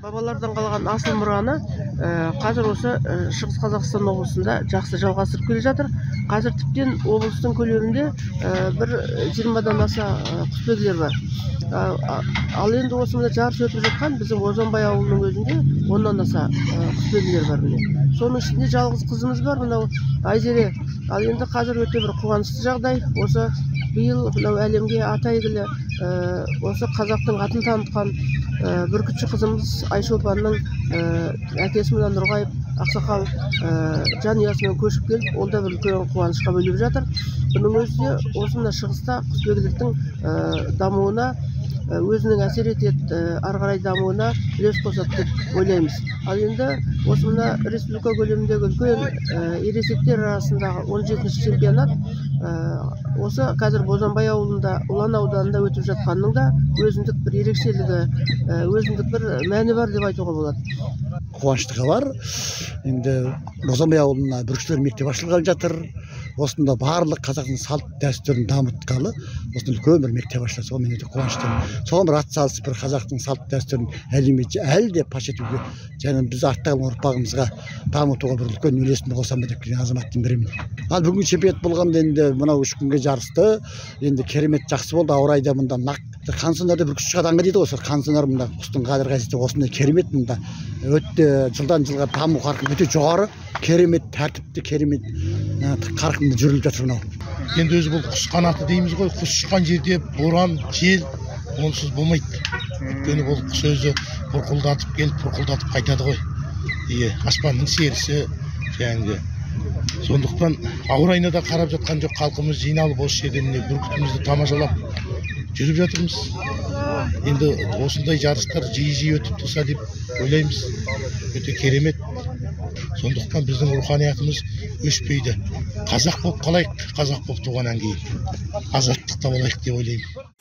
Бабалардан қалған асыл мұраны қазір осы Шығыс Қазақстан облысында жақсы жалғастырып келе жатыр. Қазір тіптен облыстың көлемінде бір 20-дан аса құсбегілер бар. Ал енді осы мына жарыс өтіп жатқан біздің Бозанбай ауылының өзінде 10-нан аса құсбегілер бар міне. Соның ішінде жалғыз қызымыз бар, мынау Айзере. Ал енді қазір өте бір қуанышты жағдай. Осы биыл мынау әлемге аты әйгілі осы қазақтың атын танытқан бүркітші қызымыз Айшолпанның әкесі мына Нұрғайып ақсақал жанұясымен көшіп келіп, ол да бір үлкен қуанышқа бөлеп жатыр. Бұның өзі де осы мына шығыста құсбегіліктің дамуына өзінің әсер етеді, ары қарай дамуына үлес қосады деп ойлаймыз. Ал енді осы мына республика көлеміндегі үлкен ересектер арасындағы 17-ші чемпионат осы қазір Бозанбай ауылында, Ұлан ауданында өтіп жатқанының да өзіндік бір ерекшелігі, өзіндік бір мәні бар деп айтуға болады. Қуанышты хабар. Енді Бозанбай ауылына бүркітшілер мектебі ашылғалы жатыр. Осында барлық қазақтың салт дәстүрін дамытқалы осында үлкен бір мектеп ашылды. Соған мен өте қуаныштымын. Соған бір атсалысып бір қазақтың салт дәстүрін әлеуметше әлі де паш етуге және біз артта қалған ұрпағымызға дамытуға бір үлкен үлесімді қосамын деп келген азаматтың бірімін. Ал бүгінгі чемпионат болғанда енді мынау 3 күнге жарысты. Енді керемет жақсы болды. Ауа райы да мында нақ қансонарда бүркіт шығады аңға дейді ғой. Сол қансонар мында құстың қадір қасиеті осындай керемет мында өте жылдан жылға даму қарқыны өте жоғары, керемет тәртіпті, керемет қарқынды жүріліп жатыр мынау. Енді өзі бұл құс қанаты дейміз ғой, құс ұшқан жерде боран, жел онсыз болмайды. Өйткені бұл құс өзі бұрқылдатып келіп, бұрқылдатып қайтады ғой. Ие, аспанның серісі жаңағы. Сондықтан ауа райына да қарап жатқан жоқ, халқымыз жиналып осы жерде міне бүркітімізді тамашалап жүріп жатырмыз. Енді осындай жарыстар жиі-жиі өтіп тұрса деп ойлаймыз. Өте керемет. Сондықтан біздің руханиятымыз өшпейді. Қазақ болып қалайық, қазақ болып туғаннан кейін азаттықта болайық деп ойлаймын.